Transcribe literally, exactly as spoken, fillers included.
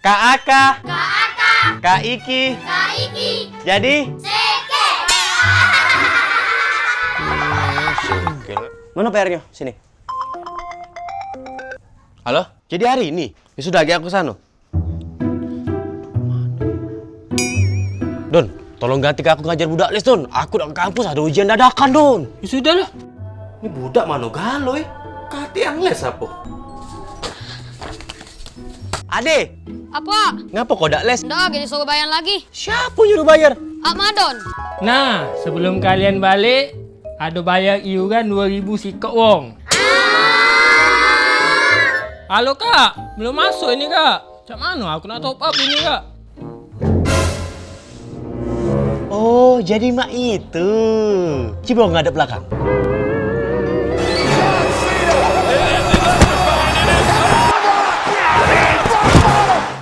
Kak Aka. Kak Aka. Kak Iki. Kak Iki. Jadi? Seke. Mano P R-nyo? Sini. Halo? Jadi hari ini? Ya sudah, agi aku sano. Don, tolong ganti ke aku ngajar budak les, Don. Aku dak ke kampus, ado ujian dadakan, Don. Ya sudah lah. Ini budak mano galo, eh? Kate yang les apo? Ade! Apo? Ngapo kau dak les? Ndak, agi disuruh bayar lagi. Siapo nyuruh bayar? Akmadon. Nah, sebelum kalian balik, ado bayar iuran dua ribu sikok wong. Halo, Kak. Belum masuk ini, Kak. Cak mano aku nak top up ini, Kak? Oh, jadi mak itu. Cubo ngadep belakang.